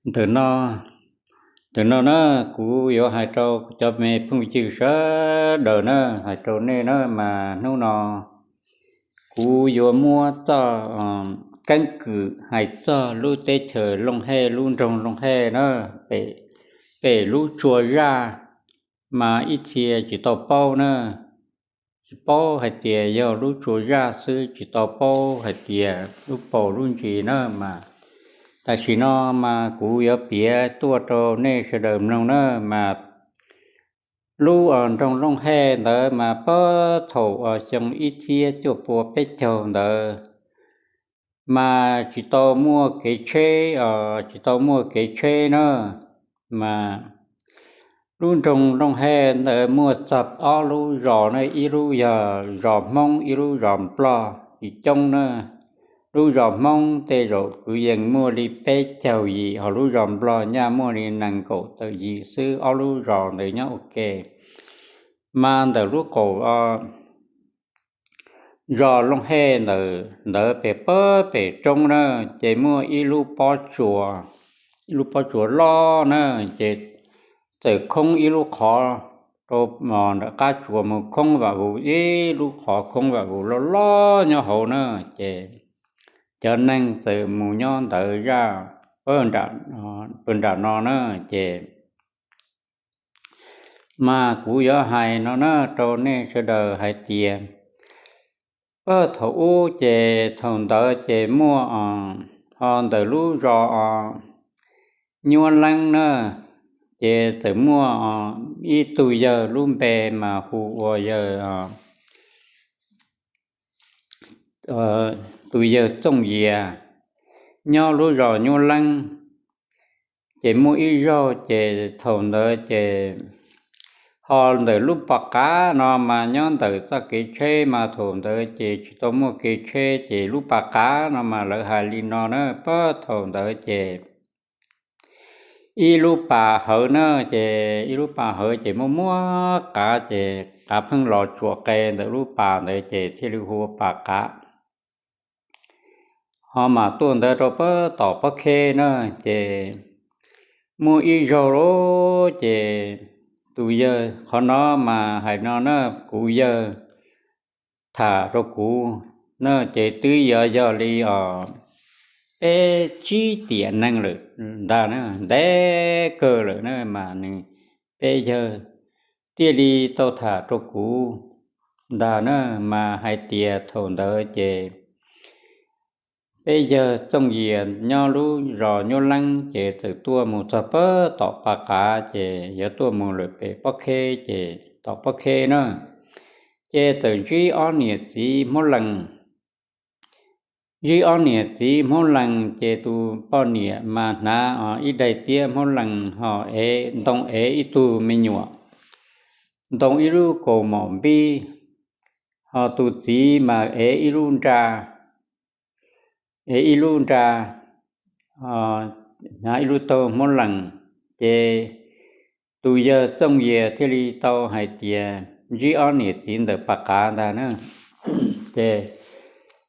Ntawm no, ntawm no na, kuv yuav hais rau cov me phooj ywg sawv daws na, hais rau nej na mas hnub no kuv yuav muab txoj keeb kwm hais txog lub teb chaws Looj Hej, lub nroog Looj Hej na, pem lub tsua zaj, mas ib txhia tsis tau paub na, tsis paub hais tias yog lub tsua zaj xwb, tsis tau paub hais tias lub paus lub ntsis na mas tam sim no mas kuv yuav piav tuaj rau nej sawv daws mloog na mas lub nroog Looj Hej ntawd mas puag thaum xyoo ib txhiab cuaj pua peb caug ntawd mas tsis tau muaj kev tsheb, tsis tau muaj kev tsheb na mas lub nroog Looj Hej ntawd muaj txog ob lub zos na, ib lub yog zos Hmoob, ib lub zos Nplog, tsis coob na. Lub zos Hmoob tej zaum kwv yees muaj li peb caug yim, ho lub zos Nplog nyaj muaj li nees nkaum tawm yim xwb, ob lub zos ntawd nyob ua ke. Mas ntawm lub qaum zos Looj Hej ntawd pem pab pem roob na, ces muaj ib lub pob tsuas, ib lub pob tsuas loj na, ces txawm khoob ib lub qhov rau nram qab tsuas mus khoob vam vus, ib lub qhov khoob vam vus loj loj nyob hauv na, ces cov neeg txawm mus nyob ntawd zaj, pab nram no na, ces mas kuv yuav hais no na rau nej sawv daws hais tias pab thaum ub ces thaum ntawd ces muaj, ho ntawm lub zos Nyuab Leeb na, ces txawm muaj ib tug yawg lub npe mas hu ua yawg, tus yawg Txooj Yias, nyob lub zos Nyuab Leeb. Ces muaj ib zaug ces thaum ntawd ces ho ntawm lub pas qav no mas nyob ntawm txoj kev tsheb mas thaum ntawd ces tsis tau muaj kev tsheb, ces lub pas qav no mas lawv hais li no na, pab thaum ntawd ces ib lub pas hawv na, ces ib lub pas hawv ces muaj muaj qav, ces qav pheej los tsuam qe ntawm lub pas ntawd ces thiaj li hu ua pas qav. Ho mas tuaj ntawd rau pab tom pob kheb na, ces muaj ib zaug lawm ces tus yawg, qhov no mas hais no na, kuv yawg tham rau kuv na, ces twb yuav yog li os peb tsib tiam neeg lawm ntag na, ntev kawg lawm na, mas nws peb yawg thiaj li tau tham rau kuv ntag na, mas hais tias thaum ntawd ces peb yawg Txooj Yias nyob lub zos Nyuab Leeb ces txawm tuaj mus txog pab tom pas qav ces yuav tuaj mus lawm pem pob kheb, ces tom pob kheb na, ces txawm ntsib ob niam txiv Hmoob Lees. Ntsib ob niam txiv Hmoob Lees ces tus poj niam mas hnav ib daim tiab Hmoob Lees ho ev ntoo ev ib tug me nyuam, ntoo ib lub kaus mom npib, ho tus txiv mas ev ib lub nra, ev ib lub nra, hnav ib lub taug Hmoob Lees. Ces tus yawg Txooj Yias thiaj li tau hais tias, ntsib ob niam txiv ntawm pas qav ntag na, ces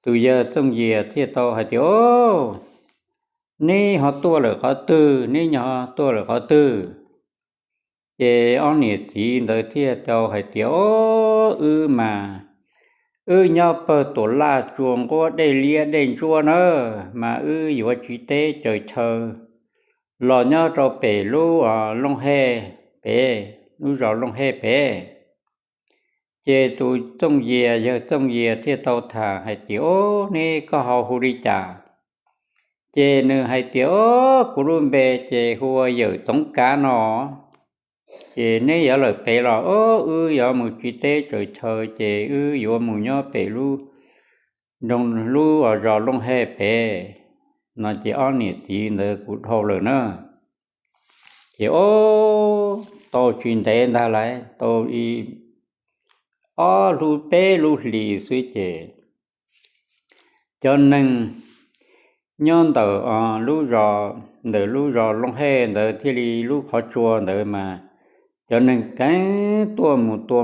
tus yawg Txooj Yias thiaj tau hais tias, o, neb ho tuaj lawm qhov twg, neb nyob tuaj lawm qhov twg? Ces ob niam txiv ntawd thiaj tau hais tias, o, wb mas, wb nyob pawg Tuam Laj Tsua Nquab Dej Liab Dej Ntsuab na, mas wb yuav tsiv teb caws chaw los nyob rau pem lub Looj Hej pem, lub zos Looj Hej pem. Ces tus Txooj Yias, yawg Txooj Yias thiaj tau tham hais tias, o, neb koj ho hu li cas? Ces nws hais tias, o, kuv lub npe ces hu ua Yawm Txoov Kav no. Ces neb yuav lawm pem los? O, wb yuav mus tsiv teb caws chaw ces wb yuav mus nyob pem lub, lub zos Looj Hej pem no. Ces ob niam txiv ntawd kuj dhau lawm na. Ces o, tau tsis ntev ntag lauj, tau li ob lub peb lub hlis xwb ces cov neeg nyob ntawm lub zos, ntawm lub zos Looj Hej ntawd thiaj li lub qhov tsua ntawd mas cov neeg keev tuaj mus tua,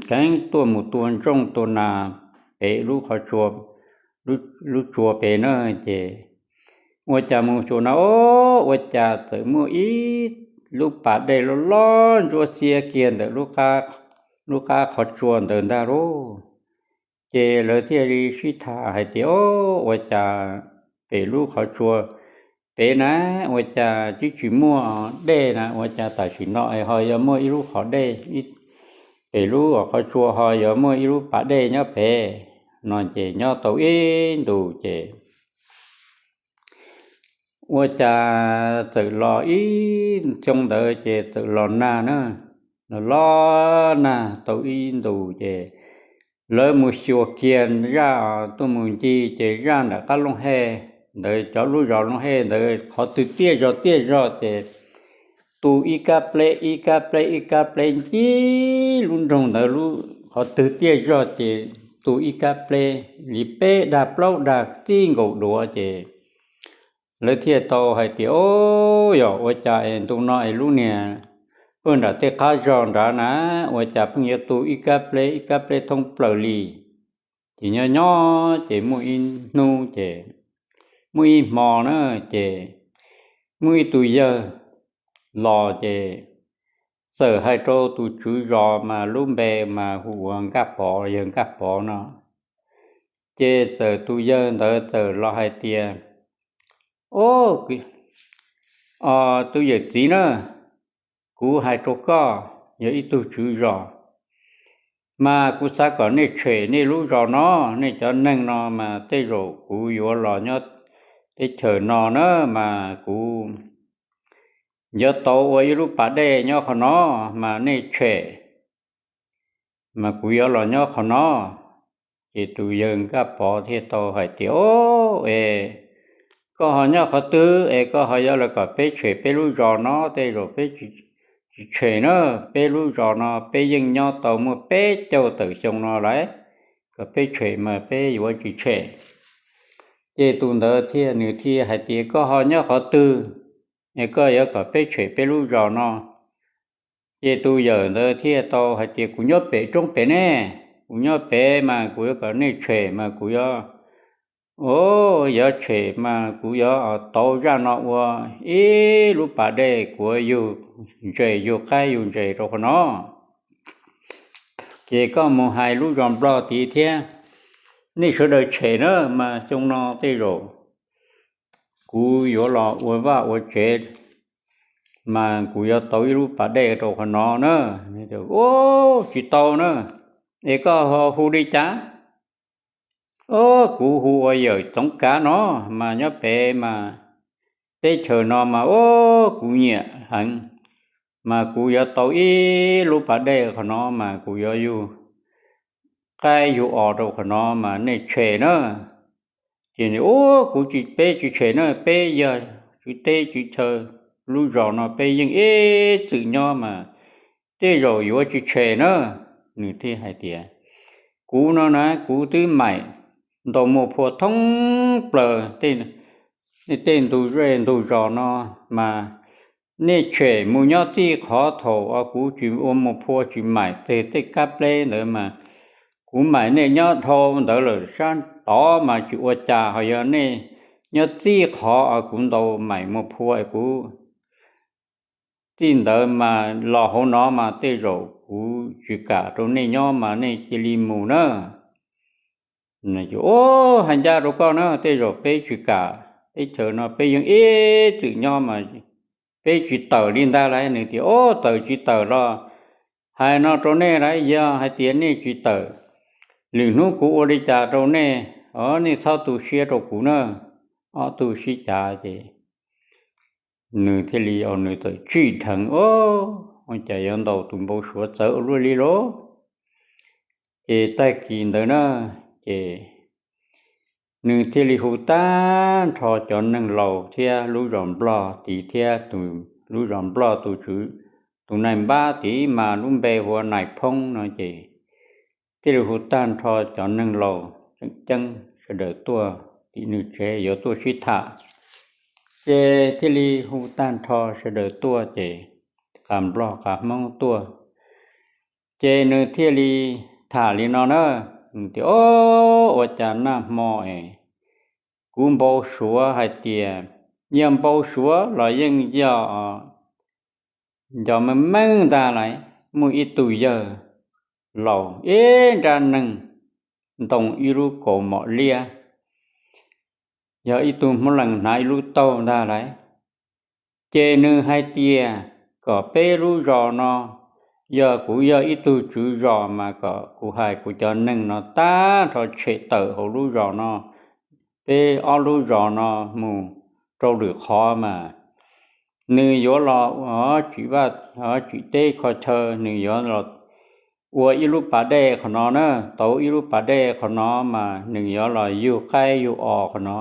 keev tuaj mus tua ntsooj tua nas pem lub qhov tsua, lub tsua pem na. Ces ua cas mus xyuas no, o, ua cas txawm muaj ib lub pas dej loj loj ntsuab xiab kiag ntawm lub qab qhov tsua ntawd ntag lauj. Ces lawv thiaj li sib tham hais tias, o, ua cas pem lub qhov tsua pem na, ua cas twb tsis muaj dej na, ua cas tam sim no es ho yuav muaj ib lub qhov dej, pem lub qhov tsua ho yuav muaj ib lub pas dej nyob pem no. Ces nyob tau ib ntus ces ua cas txawm los ib xyoo ntawd ces txawm los nag na, los los nag tau ib ntus ces lawv mus xyuas kiag zaj tuaj mus ncig ces zaj nram qab Looj Hej ntawd, cov lub zos Looj Hej ntawd qhov twg tiaj zog tiaj zog ces tu ib kab pleb ib kab pleb ib kab pleb ncig lub nroog ntawd, qhov twg tiaj zog ces tu ib kab pleb li peb dag plaub dag txij nkaus duav ces lawv thiaj tau hais tias, o, yog ua cas es ntu no es lub niag pawg nram tej qab zog nrad na, ua cas pheej yuav tu ib kab pleb ib kab pleb thoob plaws li. Ces nyob nyob ces muaj ib hnub ces, muaj ib hmo na, ces muaj ib tug yawg los ces txawm hais rau tus tswv zos mas lub npe mas hu ua Nkaj Pov, yawg Nkaj Pov no. Ces txawm tus yawg ntawd txawm los hais tias, o, tus yawm txiv na, kuv hais rau koj, yog ib tug tswv zos, mas kuv xav kom nej tshem nej lub zos no, nej cov neeg no mas tej zaum kuv yuav los nyob teb chaws no na, mas kuv yuav tau ua ib lub pas dej nyob qhov no, mas nej tshem, mas kuv yuav los nyob qhov no. Ces tus yawg Nkaj Pov thiaj tau hais tias, o, es koj ho nyob qhov twg es koj ho yuav los kom peb tshem peb lub zos no? Tej zaum peb tsis tshem na, peb lub zos no peb yeej nyob tau muaj peb caug tawm xyoo no lawm, kom peb tshem mas peb yuav tsis tshem. Ces tus ntawd thiaj, nws thiaj hais tias, koj ho nyob qhov twg es koj yuav kom peb tshem peb lub zos no? Ces tus yawm ntawd thiaj tau hais tias, kuv nyob pem roob pem ne, kuv nyob pem mas kuv yuav kom nej tshem mas kuv yuav, o, yuav tshem mas kuv yuav tau zaj no ua ib lub pas dej, kuv yug ntses, yug qaib yug ntses rau qhov no. Ces koj mus hais lub zos Nplog tid thiab, nej sawv daws tshem na, mas xyoo no tej zaum kuv yuav los ua vaj ua tsev, mas kuv yuav tau ib lub pas dej rau qhov no na. Ub, tsis tau na, es koj ho hu li cas? Ub, kuv hu ua yawm Txoov Kav no, mas nyob pem mas teb chaws no mas ub, kuv nyiam heev, mas kuv yuav tau ib lub pas dej qhov no mas kuv yuav yug qaib yug os rau qhov no mas nej tshem na. Ces nws, ub, kuv tsis, peb tsis tshem na, peb yog tswv teb tswv chaw, lub zos no peb yeej ib txwm nyob mas tej zaum yuav tsis tshem na. Nws thiaj hais tias, kuv no na kuv twb maim ntaus muas phua thoob plaws tej ntug zej ntug zos no, mas nej tshem mus nyob txij qhov thaum uas kuv tsis ua muas phua tsis maim tej kab pleb ntawd mas kuv maim nej nyob dhau ntawd lawm, sab tod mas tsis ua cas, ho yog nej nyob txij qhov kuv ntaus maim muas phua kuv txij ntawd mas los hauv no mas tej zaum kuv tsis kam rau nej nyob mas nej cia li mus na. Ub, hais ncaj rau koj na, tej zaum peb tsis kam, teb chaws no peb yeej ib txwm nyob mas peb tsis tawm li ntag lauj. Nws tias, ub, tawm tsis tawm los hais no rau nej lauj, yog hais tias nej tsis tawm, lwm hnub kuv ua li cas rau nej, o, nej txhob tu siab rau kuv na. Ob tug sib cav ces nws thiaj li, o, nws txawm tsij dheev, o, ua cas yuav ntaus tus npau suav txawv ua luaj li lauj. Ces tag kis ntawd na, ces nws thiaj li hu tag nrho cov neeg laus thiab lub zos Nplog tid thiab lub zos Nplog tus tswv, tus nais npab tid mas lub npe hu ua Nais Phoob no ces thiaj li hu tag nrho cov neeg laus tseem ceeb sawv daws tuaj tim nws tsev yuav tuaj sib tham. Ces thiaj li hu tag nrho sawv daws tuaj ces, qas Nplog qas Hmoob tuaj, ces nws thiaj li tham li no na. Nws tias, o, ua cas nag hmo es kuv npau suav hais tias yog npau suav los yeej yog cov meej meej ntag lauj. Muaj ib tug yawg laus ib nrab neeg ntoo ib lub kaus mom liab, yog ib tug Hmoob Lees hnav ib lub taug ntag lauj. Ces nws hais tias kom peb lub zos no, yog kuv yog ib tug tswv zos mas kom kuv hais kuv cov neeg no tag nrho tshem tawm hauv lub zos no, peb ob lub zos no mus rau lwm qhov mas nws yuav los tsim vaj tsim teb kho chaw, nws yuav los ua ib lub pas dej qhov no na, tau ib lub pas dej qhov no mas nws yuav los yug qaib yug os qhov no.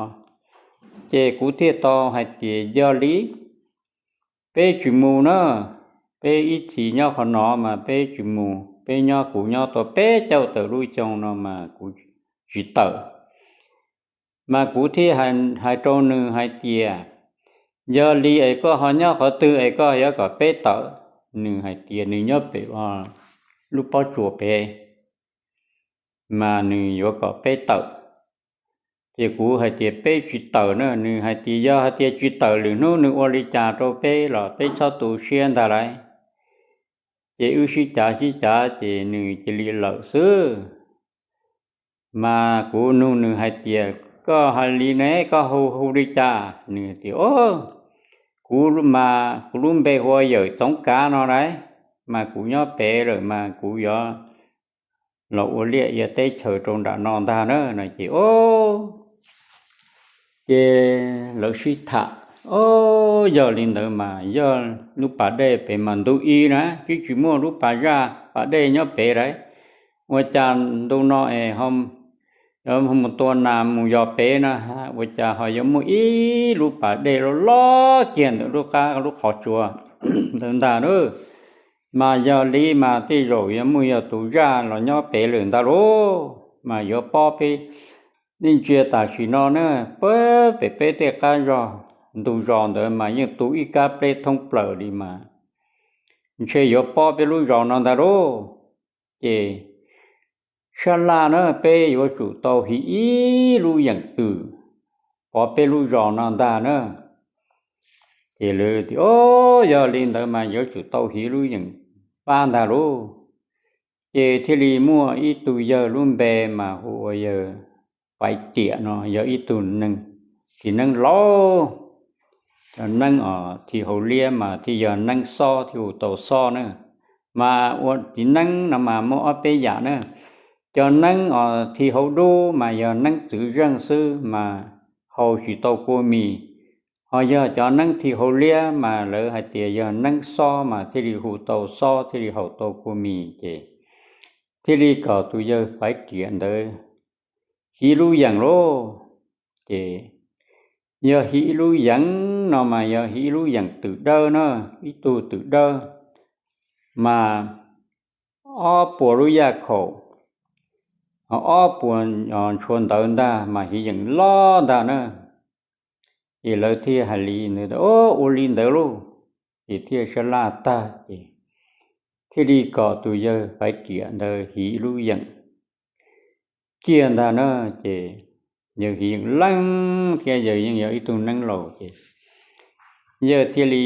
Ces kuv thiaj tau hais tias yog li peb tsis mus na, peb ib txhis nyob qhov no mas peb tsis mus, peb nyob, kuv nyob tau peb caug tawm lub xyoo no mas kuv tsis tawm. Mas kuv thiaj hais rau nws hais tias, yog li es koj ho nyob qhov twg es koj yuav kom peb tawm? Nws hais tias nws nyob pem lub pob tsuas pem, mas nws yuav kom peb tawm. Ces kuv hais tias peb tsis tawm na, nws hais tias yog hais tias tsis tawm lwm hnub nws ua li cas rau peb los peb txhob tu siab ntag lauj. Ces wb sib cav sib cav ces nws cia li lawm xwb. Mas kuv nug nws hais tias koj hais li ne koj hu hu li cas? Nws tias o, kuv mas kuv lub npe hu ua Yawm Txoov Kav no lauj, mas kuv nyob pem lawm mas kuv yuav los ua liaj ia teb chaws rau nram no ntag na no ces o, ces lawv sib tham, o, yog li ntawd mas yog lub pas dej pem mas ntu ib na, twb tsis muaj lub pas zaj pas dej nyob pem lauj, ua cas ntu no es mus tua nas mus yos pem na, ua cas ho yuav muaj ib lub pas dej loj loj kiag ntawm lub qab lub qhov tsua ntawd ntag lauj. Mas yog li mas tej zaum yuav muaj yog tus zaj los nyob pem lawm ntag lauj, mas yuav pob peb. Nej ntsia tam sim no na, pem peb tej qab zos, ntug zos ntawd mas yeej tu ib kab pleb thoob plaws li mas ntshe yuav pob peb lub zos no ntag lauj. Ces sab laj na peb yuav tsum tau hiv ib lub yeem twm pov peb lub zos no ntag na. Ces lawv tias o, yog li ntawd mas yuav tsum tau hiv lub yeem pab ntag lauj. Ces thiaj li muaj ib tug yawg lub npe mas hu ua yawg Paiv Riam no yog ib tug txiv neeb laus, cov neeb os thim hauv liab mas thiaj yog neeb xob thiaj hu tau xob na. Mas ua txiv neeb no mas muaj ob peb yam na, cov neeb os thim hauv dub mas yog neeb txwv zeej xwb mas haus tsis tau kua mis, ho yog cov neeb thim hauv liab mas lawv hais tias yog neeb xob mas thiaj li hu tau xob thiaj li haus tau kua mis ces thiaj li kom tus yawg Paiv Riam ntawd hiv lub yeem lauj. Ces yog hiv ib lub yeem no mas yog hiv ib lub yeem twm dawb na, ib tug twm dawb mas ob puas lub yaj khaum, ob puas ntshua ntawv ntag mas hiv yeem loj ntag na. Ces lawv thiaj hais li ntawd, ua li ntawd lauj. Ces thiaj sab laj tag ces thiaj li kom tus yawg Paiv Riam ntawd hiv lub yeem kiag ntag na. Ces yawg hiv yeem leej thiab yawg yeej yog ib tug neeb laus ces yawg thiaj li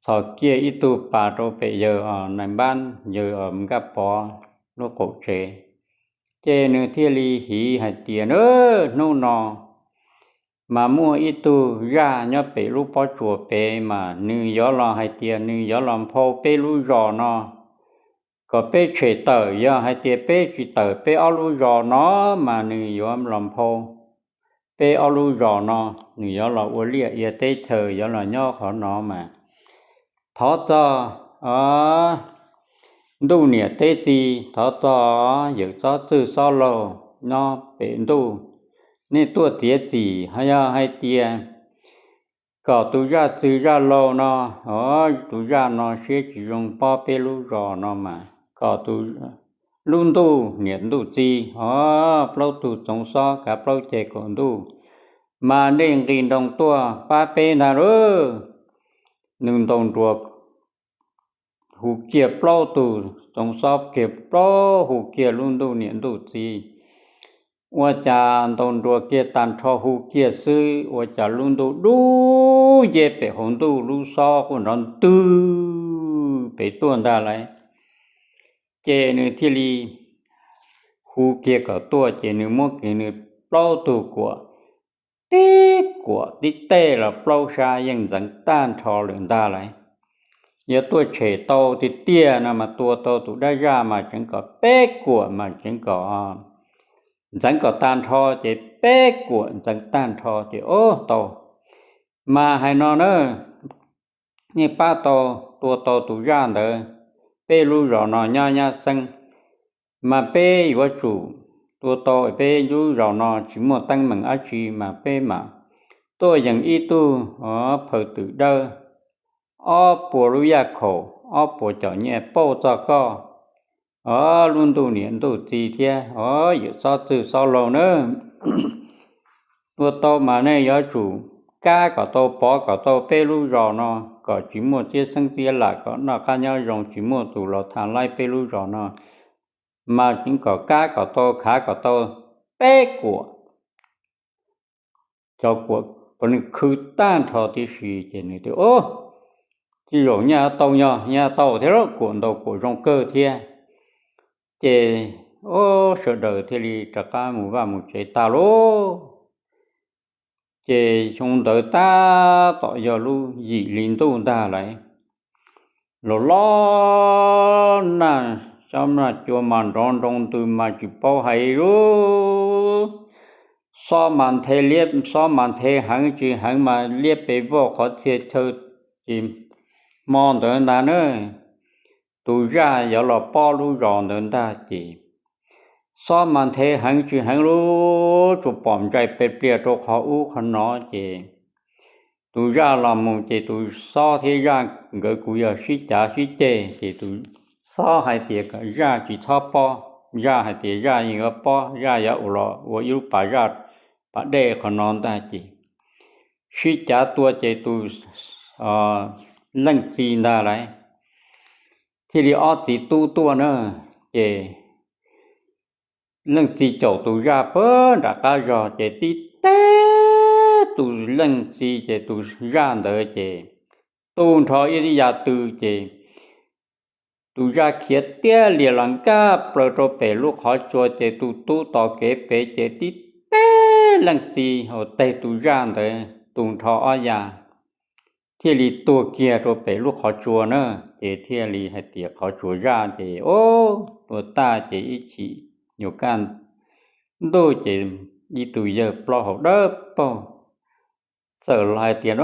txhos kiag ib tug pas rau pem yawg os nais npab, yawg os nkaj pov lub qaum tsev. Ces nws thiaj li hiv hais tias, hnub no mas muaj ib tug zaj nyob pem lub pob tsuas pem mas nws yuav los hais tias nws yuav los nphau peb lub zos no kom peb tshem tawm. Yog hais tias peb tsis tawm peb ob lub zos no mas nws yuav los nphau peb ob lub zos no, nws yuav los ua liaj ia teb chaws yuav los nyob qhov no mas thov txog ntuj niam teb txiv, thov txog yawm txob txwj xob laug nyob pem ntuj, nej tuaj txiav txim. Yog hais tias kom tus zaj txwg zaj laug no, tus zaj no siab tsis zoo pob peb lub zos no mas kom tus, lub ntuj niam ntuj txiv, o, plaub tug txoov xob kav plaub ceg kaum ntuj mas dej nqis nroo tuaj pab peb ntag lauj. Nws ntaus nruas hu kiag plaub tug txoov xob kiag plaub, hu kiag lub ntuj niam ntuj txiv ua cas ntaus nruas kiag tag nrho hu kiag xwb ua cas lub ntuj dub nciab pem hauv ntuj lub xob quaj nrov ntwg pem tuaj ntag lauj. Ces nws thiaj li hu kiag kom tuaj ces nws muab kiag nws plaub tug kuam, tib kuam tib teg los plaub sab yeej ntxeev tag nrho lawm ntag lauj. Yog tuaj tshem tau tiag tiag no mas tua tau tus dab zaj mas tseev kom peb kuam mas tseev kom ntxeev kom tag nrho ces peb kuam ntxeev tag nrho ces ob tau. Mas hais no na, nej pab tau tua tau tus zaj ntawd, peb lub zos no nyob nyab xeeb, mas peb yuav tsum tua tau peb lub zos no tsis muaj teeb meem dab tsi mas peb mam tuaj yees ib tug phaw twm dawb, ob puas lub yaj khaum, ob puas caum nyiaj pauj txog koj, o, lub ntuj niam ntuj txiv thiab o, yawm xob txwj xob laug na. Tua tau mas nej yuav tsum kab kom tau pov kom tau peb lub zos no kom tsis muaj txiab xeeb txiab lam kom noj qab nyob zoo tsis muaj tus los tham laib peb lub zos no, mas tseev kom kab kom tau khav kom tau peb kuam, cov kuam pov nws khwv tag nrho tib si ces nws tias, Tsis zaum nyaj tau, nyaj tau thiab lauj, kuam ntau kuam zoo kawg thiab. Ces ob sawv daws thiaj li rov qab mus vaj mus tsev tag lauj. Ces xyoo ntawd tab tom yog lub yim hli ntuj ntag lauj, los los nag, xob nag cua mas nrov nroo ntws mas tsis paub hais lub, xob mas nthe liab, xob mas nthe heev tsis heev mas liab pes vog qhov txhia chaw. Ces hmo ntawd ntag na, tus zaj yuav los pob lub zos ntawd ntag ces xob mas nthe heev tsis heev lub, tsuas pom ntsais plias plias rau qhov ub qhov no ces tus zaj los mus ces tus xob thiab zaj nkawd kuj yog sib cav sib ceg ces tus xob hais tias kom zaj tsis txhob pob, zaj hais tias zaj yeej yuav pob, zaj yuav ua los ua ib lub pas zaj pas dej qhov no ntag ces sib cav tua ces tus leej txiv ntag lauj, thiaj li ob txiv tub tuaj na, ces leej txiv caum tus zaj pag nram qab zog ces tib teg tus leej txiv ces tus zaj ntawd ces tu nrho ib yam tw ces tus zaj khiav tiag lias los nkag plaws rau pem lub qhov tsua ces tus tub tos kev pem ces tib teg leej txiv uas teg tus zaj ntawd tu nrho ob yam, thiaj li tuag kiag rau pem lub qhov tsua na. Ces thiaj li hais tias qhov tsua zaj ces o, tuag tag ces ib chim nyuam kaj ntuj ces ib tug yawg plaub hau dawb paug txawm los hais tias,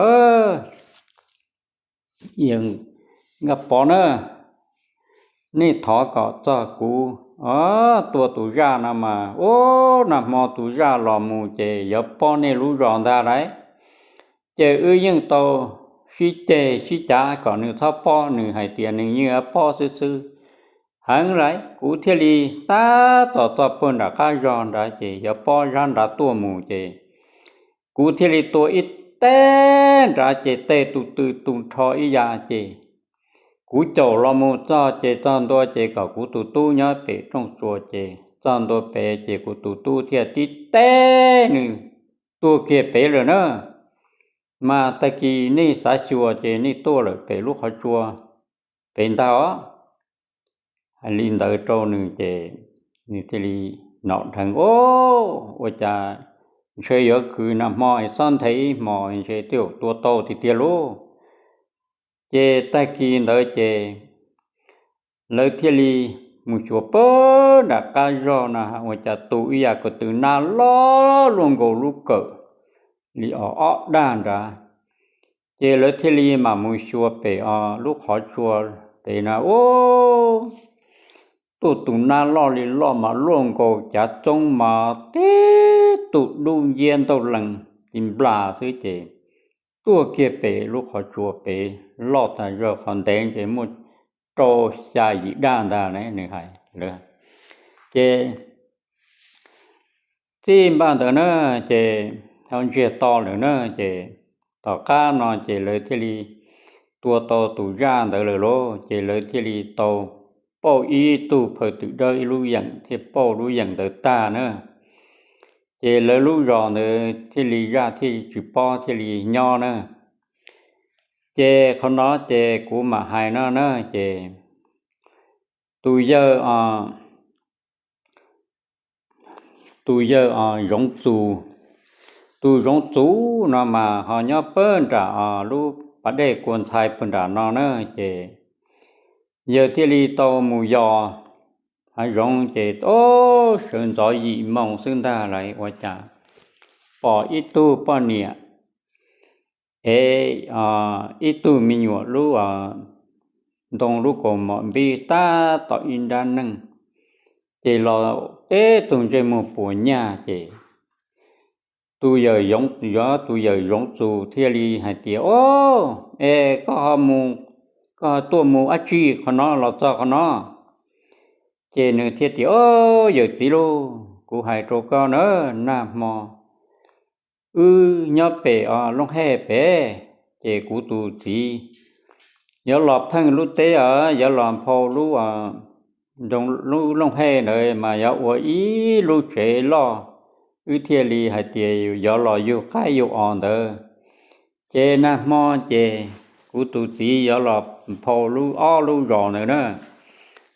Nkaj Pov na, nej thov kom txog kuv tua tus zaj no mas ub, nag hmo tus zaj los mus ces yuav pob nej lub zos ntag lauj. Ces wb yeej tau sib ceg sib cav kom nws txhob pob, nws hais tias nws yeej yuav pob xwb xwb. Heev lauj, kuv thiaj li tab tom txog puag nram qab zog nrad ces yuav pob zab nrad tuaj mus ces kuv thiaj li tua ib teg nrad ces teg tus tw tu nrho ib yam ces kuv caum los mus txog ces txog ntua ces kom kuv tus tub nyob pem rooj tsua ces txog ntua pem ces kuv tus tub thiaj tib teg nws tuag kiag pem lawm na. Mas tag kis nej xav xyuas ces nej tuaj lawm pem lub qhov tsua pem ntag os. Hais li ntawd rau nws ces nws thiaj li nom dheev, O, ua cas ntshe yuav khwv nag hmo es xob nthe ib hmos ntshe twb tua tau tiag tiag lauj. Ces tag kis ntawd ces lawv thiaj li mus xyuas puag nram qab zog na ua cas tu ib yam ko tw nab loj luaj nkaus lub kawm li os ob daj nrad. Ces lawv thiaj li mam mus xyuas pem os lub qhov tsua pem na, Ub, tuaj tus nab loj li loj mas luaj nkaus cav txoob mas tib tug dub nciab ntaug lees ti nplas xwb ces tuaj kiag pem lub qhov tsua pem loj tag zog qhov ntev ces muaj rau xya yim daj ntag nws hais. Ces txij npaum ntawd na ces tau ntsiag to lawm na ces tom qab no ces lawv thiaj li tua tau tus zaj ntawd lawm lauj. Ces lawv thiaj li tau pauj ib tug phaw twm dawb ib lub yeem thiaj pauj lub yeem ntawd tag na. Ces lawv lub zos ntawd thiaj li zaj thiaj tsis pob thiaj li nyob na. Ces qhov no ces kuv mam hais no na, ces tus yawg, tus yawg Zoov Txus, tus Zoov Txus no mas ho nyob pawg nram lub pas dej Kua Ntxhais pawg nram no na. Ces yawg thiaj li tau mus yos hav zoov ces, o, sawv ntxov yim moos xwb ntag lawm ua cas pom ib tug poj niam es ib tug me nyuam lub ntoo lub kaus mom npib tab tom ib nrab neej, ces los ib tug ntsej muag puas nyaj ces tus yawg, yog tus yawg Zoov Txus thiaj li hais tias, o, es koj ho mus, koj ho tuaj mus dab tsi qhov no los txog qhov no? Ces nws thiaj tias, o, yawm txiv lauj, kuv hais rau koj na, nag hmo wb nyob pem Looj Hej pem, ces kuv tus txiv yuav los pheej lub teb os, yuav los nphau lub, lub Looj Hej ntawd mas yuav ua ib lub tsev loj, wb thiaj li hais tias yuav los yug qaib yug os ntawd. Ces nag hmo ces kuv tus txiv yuav los nphau lub ob lub zos ntawd na,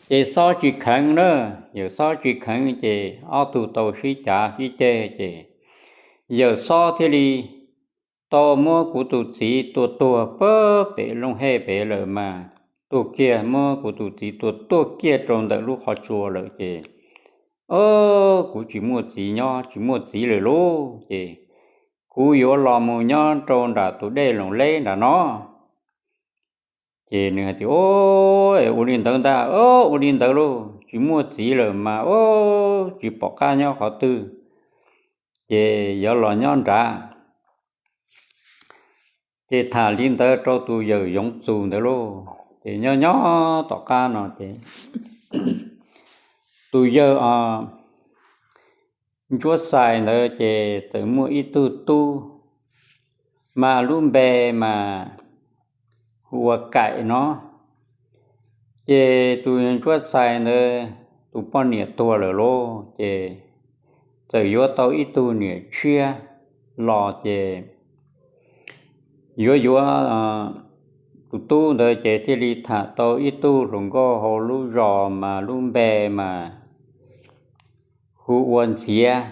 ces xob tsis kheev na, yawm xob tsis kheev ces ob tug tau sib cav sib ceg ces yawm xob thiaj li tau muab kuv tus txiv tua tuag pag pem Looj Hej pem lawm mas, tuag kiag, muab kuv tus txiv tua tuag kiag rau ntawm lub qhov tsua lawm ces, o, kuv tsis muaj txiv nyob, tsis muaj txiv lawm lauj, ces kuv yuav los mus nyob rau nram tus dej Loos Leb nram no. Ces nws hais tias, o, ua li ntawd ntag, ua li ntawd lauj, tsis muaj txiv lawm mas, o, tsis pom qab nyob qhov twg, ces yuav los nyob nrad. Ces tham li ntawd rau tus yawm Zoov Txus ntawd lauj, ces nyob nyob tom qab no ces tus yawg Ntsuab Xais ntawd ces txawm muaj ib tug tub, mas lub npe mas hu ua Kaim no. Ces tus Ntsuab Xais ntawd tus poj niam tuag lawm lauj, ces txawm yuav tau ib tug niam tshiab los ces yuav yuav tus tub ntawd ces thiaj li tham tau ib tug hluas nkauj hauv lub zos mas lub npe mas hu ua Ntxhiav.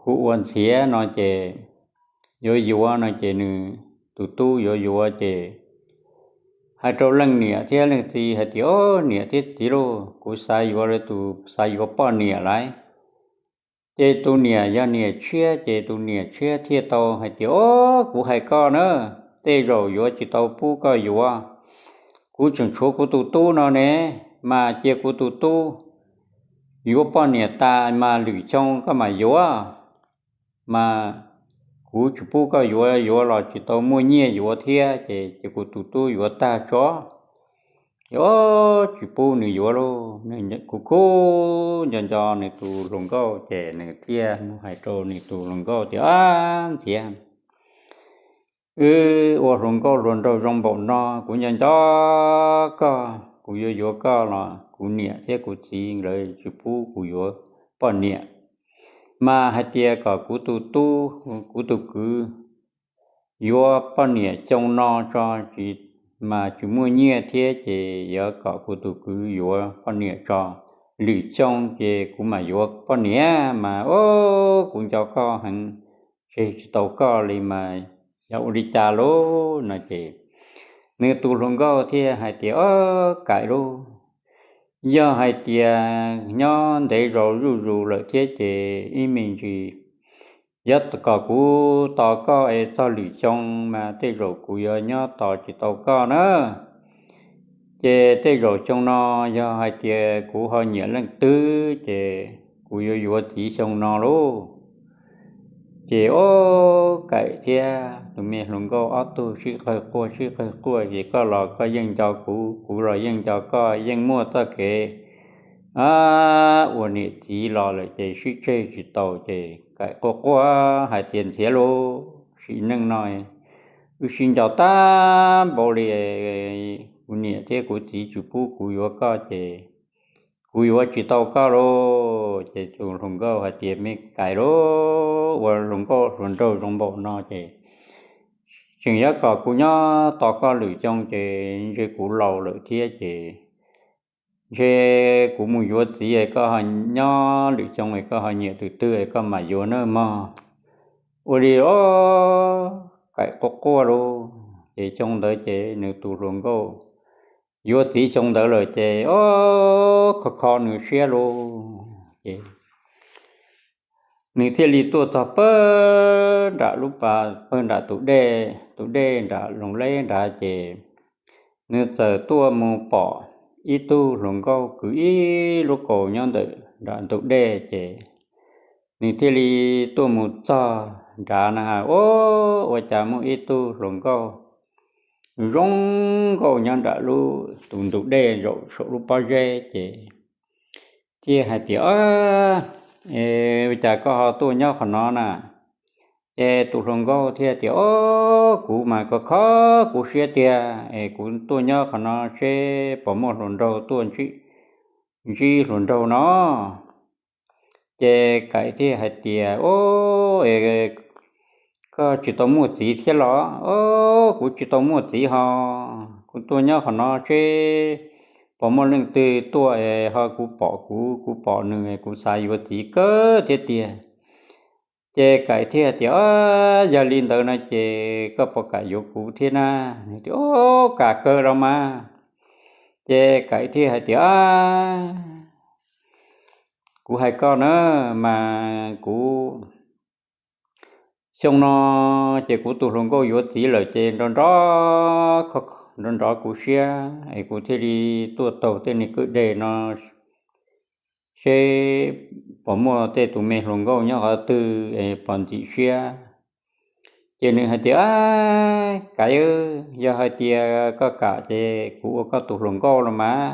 Hu ua Ntxhiav no ces yuav yuav no ces nws tus tub yuav yuav ces hais rau leej niam thiab leej txiv hais tias, o, niam thiab txiv lauj, kuv xav yuav lawv tus, xav yuav poj niam lawm. Ces tus niam yog niam tshiab ces tus niam tshiab thiaj tau hais tias, o, kuv hais koj na, tej zaum yuav tsis tau pub koj yuav. Kuv tseem tshuav kuv tus tub no ne, mas cia kuv tus tub yuav poj niam tas mas lwm xyoo koj mam yuav. Mas kuv tsis pub koj yuav, yuav los tsis tau muaj nyiaj yuav thiab, ces cia kuv tus tub yuav tag tso. Ces o, tsis pub nws yuav lauj. Kuv kuj nco nco nws tus hluas nkauj ces nws thiaj mus hais rau nws tus hluas nkauj tias, a, Ntxhiav, wb ua hluas nkauj hluas nraug zoo npaum no, kuv nco nco koj, kuv yuav yuav koj los kuv niam thiab kuv txiv lawv tsis pub kuv yuav poj niam. Mas hais tias kom kuv tus tub, kuv tus kwv yuav poj niam xyoo no tso, mas tsis muaj nyiaj thiab ces yuav kom kuv tus kwv yuav poj niam tso, lwm xyoo ces kuv mam yuav poj niam. Mas o, kuv nco koj heev, tseg tsis tau koj li mas yog ua li cas lauj? No ces nws tus hluas nkauj thiaj hais tias, o, Kaim lauj, yog hais tias nyob ntev zos zuj zus lawm thiab ces ib me ntsis yog kom kuv tos koj es txog lwm xyoo mas tej zaum kuv yuav nyob tos tsis tau koj na. Ces tej zaum xyoo no yog hais tias kuv ho nyiam leej twg ces kuv yuav yuav txiv xyoo no lauj. Ces o, Kaim thiab tus me hluas nkauj ob tug sib qawg quaj sib qawg quaj, ces koj los koj yeej nco kuv, kuv los yeej nco koj, yeej muaj txoj kev ua niam txiv los lawm ces sib tseg tsis tau. Ces Kaim quaj quaj hais tias, Ntxhiav lauj, sim neej no wb sib nco tag npaum li, kuv niam thiab kuv txiv tsis pub kuv yuav koj ces kuv yuav tsis tau koj lauj. Ces tus hluas nkauj hais tias, Me Kaim lauj, ua hluas nkauj hluas nraug zoo npaum no ces tseem yuav kom kuv nyob tos koj lwm xyoo ces ntshe kuv laus lawm thiab ces ntshe kuv mus yuav txiv es koj ho nyob lwm xyoo es koj ho nyiam tus twg es koj mam yuav nawb mog. Ua li os, Kaim quaj quaj lauj. Ces xyoo ntawd ces nws tus hluas nkauj yuav txiv xyoo ntawd lawm ces os, kho kho nws siab lauj. Ces nws thiaj li tuaj txog pawg nram lub pas, pawg nram tus dej, tus dej nram Loos Leb nrad ces nws txawm tuaj mus pom ib tug hluas nkauj kwv ib lub kaus nyob ntawm nram ntug dej ces nws thiaj li tuaj mus txog nrad na has, Os, ua cas muaj ib tug hluas nkauj zoo nkauj nyob nram lub, tus ntug dej zaum saum lub pob zeb ces thiaj hais tias, Ua cas koj ho tuaj nyob qhov no na? Ces tus hluas nkauj thiaj tias, Os, kuv mas kho kho kuv siab tiag es kuv tuaj nyob qhov no seb puas muaj hluas nraug tuaj ntsib hluas nraug no. Ces Kaim thiaj hais tias, Os, koj tsis tau muaj txiv thiab los? Os, kuv tsis tau muaj txiv ho, kuv tuaj nyob qhov no seb puas muaj leej twg tuaj es ho kuv pom kuv, kuv pom nws, kuv xav yuav txiv kawg thiab tiag. Ces Kaim thiaj tias, Yog li ntawd no ces koj puas kam yuav kuv thiab na? Nws tias, Os, kam kawg los mas. Ces Kaim thiaj hais tias, Kuv hais koj na, mas kuv xyoo no ces kuv tus hluas nkauj yuav txiv lawm ces nrov nrov, nrov nrov kuv siab es kuv thiaj li tuaj taug tej niag kwj deg no seb puas muaj tej tus me hluas nkauj nyob qhov twg es puas ntxim siab. Ces nws hais tias, Kaim, yog hais tias koj kam ces kuv ua koj tus hluas nkauj los mas.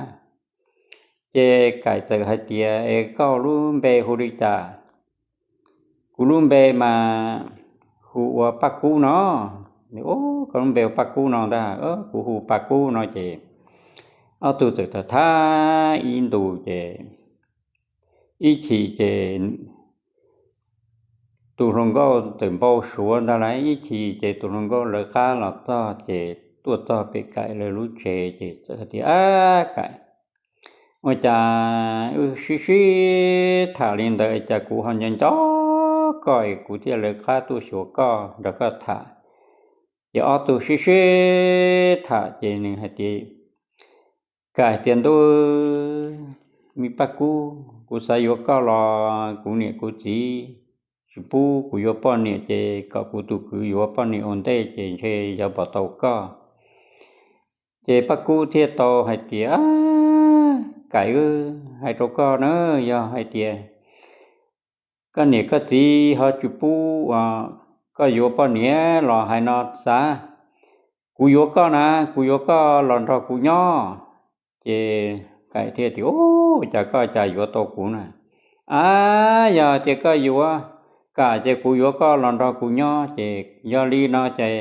Ces Kaim txawm hais tias, Es koj lub npe hu li cas? Kuv lub npe mas hu ua Paj Kub no. Koj lub npe hu Paj Kub no ntag. Kuv hu Paj Kub no ces ob tug txawm tham thab ib ntus ces ib chim ces tus hluas nkauj txawm npau suav ntag lauj. Ib chim ces tus hluas nkauj lawv qab los txog ces tuaj txog pem Kaim lawv lub tsev ces txawm hais tias, Ab Kaim, ua cas wb sib sib tham li ntawd cas kuv ho nco nco koj es kuv thiaj lawv qab tuaj xyuas koj nrog koj tham. Ces ob tug sib sib tham ces nws hais tias, Kaim tias, Ntuj, me Paj Kub, kuv xav yuav koj los kuv niam kuv txiv tsis pub kuv yuav poj niam ces kom kuv tus kwv yuav poj niam ua ntej ces ntshe yuav pom tau koj. Ces Paj Kub thiaj tau hais tias, Kaim, hais rau koj na, yog hais tias koj niam koj txiv ho tsis pub koj yuav poj niam los hais no xav, kuv yuav koj na, kuv yuav koj los nrog kuv nyob. Ces Kaim thiaj tias, Ub, cas koj cas yuav tau kuv na? Ab, yog tias koj yuav kam ces kuv yuav koj los nrog kuv nyob ces yog li no ces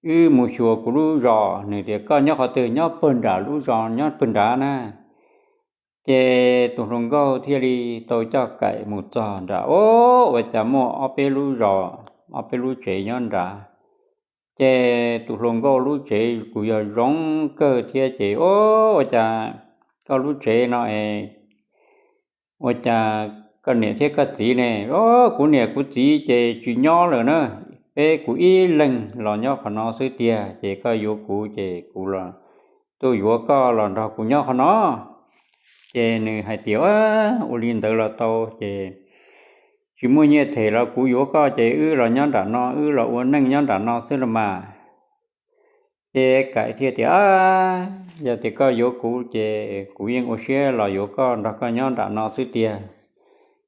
wb mus xyuas kuv lub zos. Nws tias, Koj nyob qhov twg? Nyob pawg nram lub zos, nyob pawg nrad na. Ces tus hluas nkauj thiaj li tau coj Kaim mus txog nram, ub, ua cas muaj ob peb lub zos, ob peb lub tsev nyob nrad. Ces tus hluas nkauj lub tsev kuj yog zoo kawg thiab ces, Ub, ua cas koj lub tsev no es ua cas koj niam thiab koj txiv ne? Ub, kuv niam kuv txiv ces tsis nyob lawm na, peb kuv ib leeg los nyob qhov no xwb tiag, ces koj yuav kuv ces kuv los tuaj yuav koj los nrog kuv nyob qhov no. Ces nws hais tias, Ua li ntawd los tau, ces tsis muaj nyiaj them los kuv yuav koj ces wb los nyob nram no, wb los ua neej nyob nram no xwb los mas. Ces Kaim thiaj tias, Yog tias koj yuav kuv ces kuv yeej ua siab los yuav koj nrog koj nyob nram no xwb tiag.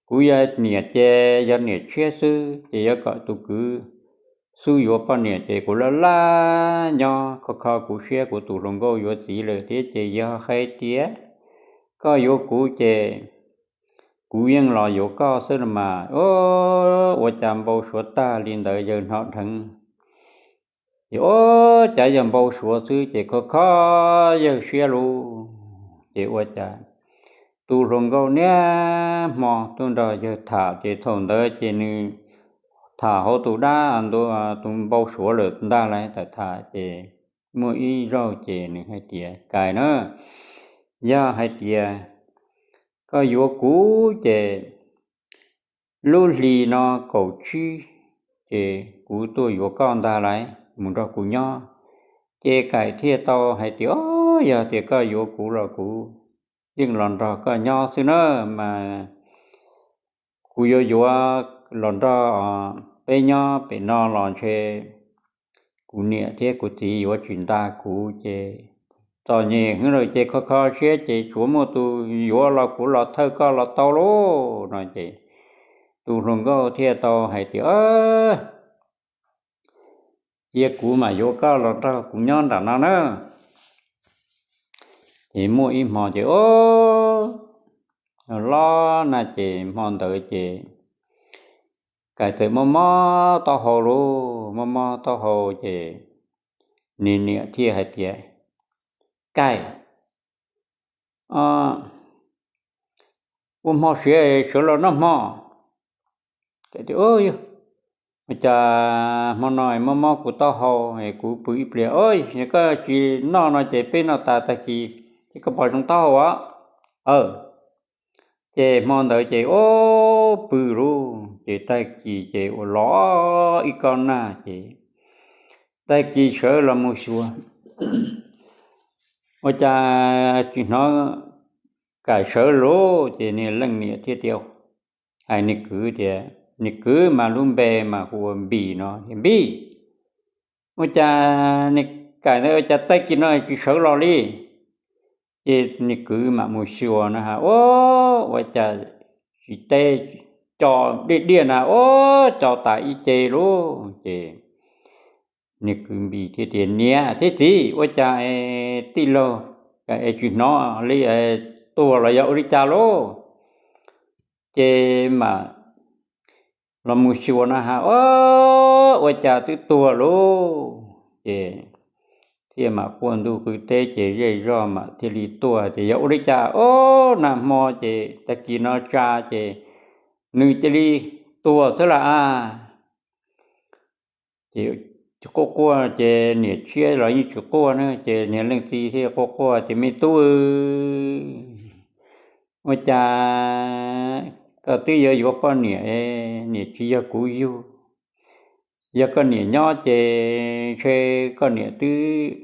Kuv yog niam ces yog niam tshiab xwb ces yuav kom tus kwv xub yuav poj niam ces kuv laj laj nyob kho kho kuv siab, kuv tus hluas nkauj yuav txiv lawm thiab ces yog hais tias koj yuav kuv ces kuv yeej los yuav koj xwb los mas. Ub, ua cas npau suav tag li ntawd yawg hnov dheev. Ces ub, cas yog npau suav xwb ces kho kho yawg siab lauj. Ces ua cas tus hluas nkauj niaj hmo tuaj nrog yawg tham ces thaum ntawd ces nws tham hauv tus dab, tus npau suav lawm ntag lauj. Tham tham ces muaj ib zaug ces nws hais tias, Kais na, yog hais tias koj yuav kuv ces lub hlis no kaum tsib ces kuv tuaj yuav koj ntag lauj, mus nrog kuv nyob. Ces Kais thiaj tau hais tias, Au, yog tias koj yuav kuv los kuv yeej los nrog koj nyob xwb na, mas kuv yuav yuav los nrog peb nyob pem no los ntshe kuv niam thiab kuv txiv yuav tsis nta kuv ces txom nyem heev lawm ces kho kho siab ces tsuav muaj tus yuav los kuv los thawj koj los tau lauj no ces tus hluas nkauj thiaj tau hais tias, Cia kuv mam yuav koj los nrog kuv nyob nram no na. Ces muaj ib hmo ces, o, los na ces hmo ntawd ces Kais txawm mob mob taub hau lauj, mob mob taub hau ces nws niam thiaj hais tias, Kais, ua hmo siav sawv los noj hmo. Ua cas hmo no mob mob kuv taub hau, kuv pw ib pliag, koj tsis noj no ces peb noj tas tag kis ces koj pom zoo taub hau os. Ces hmo ntawd ces o pw lauj, ces tag kis ces ua los ib kob nag ces tag kis sawv los mus xyuas, ua cas tsis hnov Kais sawv lauj. Ces niag leej niam thiaj tias, hais niag kwv tias, niag kwv mas lub npe mas hu ua Npis no, Npis, ua cas niag Kais ntawd ua cas tag kis no tsis sawv los li? Ces niag kwv mam mus xyuas na has, o, ua cas tsis teb, co diaj diaj na, o, co tas ib ce lauj. Ces niag kwv Npis thiaj tias, niam thiab txiv, ua cas tij laug es tsis hnov li, tuag los yog ua li cas lauj? Ces mam los mus xyuas na has, o, ua cas twb tuag lauj. Ces thiaj mam quaj ntuj qw teb ces zej zog mam thiaj li tuaj tias, yog ua li cas, o, nag hmo ces tag kis no tsa ces nws cia li tuag xwb las a. Ces quaj quaj ces niam tshiab los yeej tsis quaj na, ces niag leej txiv thiaj quaj quaj tias, me tub, ua cas koj twb yuav yuav poj niam, niam tsis yog kuv yug. Yog koj niam nyob ces ntshe koj niam twb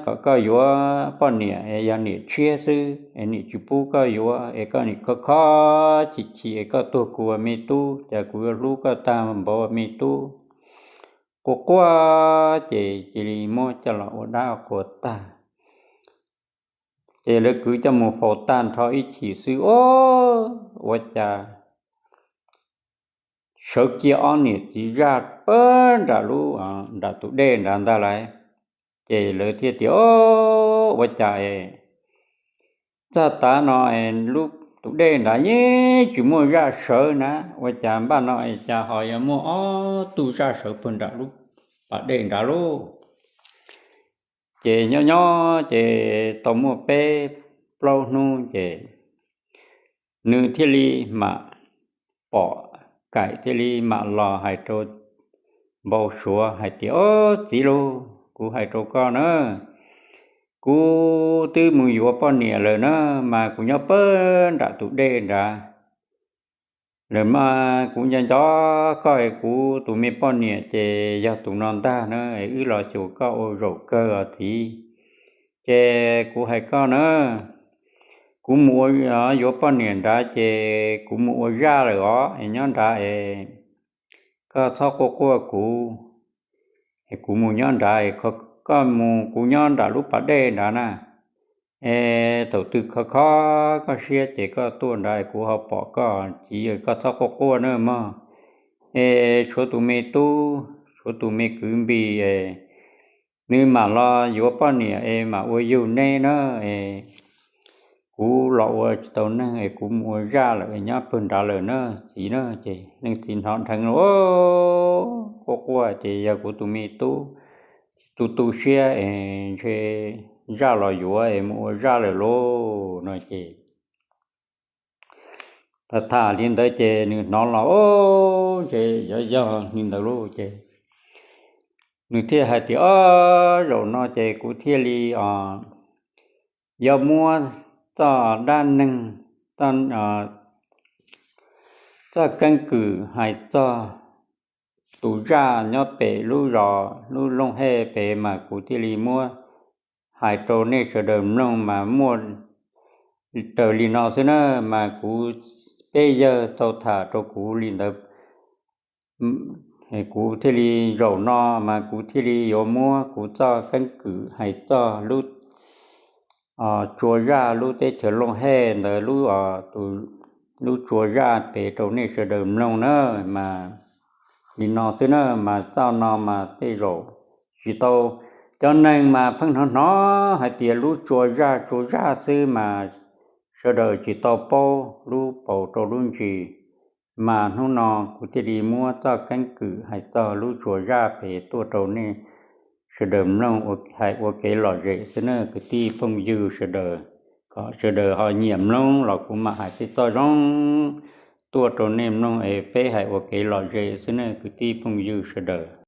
kom koj yuav poj niam yog niam tshiab xwb es niam tsis pub koj yuav es koj niam kho kho chim chim es koj tuag kuv ua me tub, cas kuv yuav hlub koj tag npaum me tub. Quaj quaj ces cia li muab coj los ua dab ua qhua tag. Ces lawv kwv coj mus faus tag nrho ib chim xwb, o, ua cas sawv kiag ob niam txiv zaj pag nram lub, nram tus dej nrad ntag lauj. Ces lawv thiaj tias, o, ua cas txog tav no lub tus dej nrad yeej tsis muaj zaj sawv na, ua cas npaj no es cas ho yuav muaj ob tug zaj sawv pag nram lub pas dej nrad lauj? Ces nyob nyob ces tau muaj peb plaub hnub ces nws thiaj li mam pom, Kaim thiaj li mam los hais rau npau suav hais tias, o, txiv lauj, kuv hais rau koj na, kuv twb mus yuav poj niam lawm na, mas kuv nyob pag nram tus dej nrad lawm mas kuv nco nco koj es kuv tus me poj niam ces yog tus no ntag na, es wb los xyuas koj ua zaum kawg os txiv. Ces kuv hais koj na, kuv mus ua, yuav poj niam nrad ces kuv mus ua zaj lawm os, es nyob nrad es koj txhob quaj quaj kuv, es kuv mus nyob nrad es koj mus kuv nyob nram lub pas dej nrad na. Es thaum twg kho kho koj siab ces koj tuaj nrad es kuv ho pom koj txiv, koj txhob quaj quaj na mog. Es tshuav tus me tub, tshuav tus me kwv Npis es nws mam los yuav poj niam es mam ua yug neb na. Es kuv los ua tsis tau neeg es kuv mus ua zaj lawm es nyob pag nrad lawm na txiv na. Ces leej txiv hnov dheev los quaj quaj ces yog kuv tus me tub, tu tu siab es ntshe zaj los yuav es mus ua zaj lawm lauj no ces tham tham li ntawd ces nws hnov los, ntshe yog yog li ntawd lauj ces nws thiaj hais tias, Ob, zaum no ces kuv thiaj li yuav muab txoj dab neeg, txoj keeb kwm hais txog tus zaj nyob pem lub zos lub looj hej pem mas kuv thiaj li muab hais rau nej sawv daws mloog mas muaj raws li no xwb na. Mas kuv, peb yawg tau tham rau kuv li ntawd, kuv thiaj li, zaum no mas kuv thiaj li yuav muab kuv txoj keeb kwm hais txog lub tsua zaj lub teb chaws looj hej ntawd, lub tsua zaj pem rau nej sawv daws mloog na. Mas li no xwb na, mas txoj no mas tej zaum tsis tau, cov neeg mas pheej hnov hnov hais tias lub tsua zaj tsua zaj xwb mas sawv daws tsis tau paub lub paus rau lub ntsis. Mas hnub no kuv thiaj li muab txoj keeb kwm hais txog lub tsua zaj pem tuaj rau nej sawv daws mloog hais ua kev lom zem xwb na kwv tij phooj ywg sawv daws. Kom sawv daws ho nyiam mloog los kuv mam hais tej txoj zoo tuaj rau nej mloog es peb hais ua kev lom zem xwb na kwv tij phooj ywg sawv daws.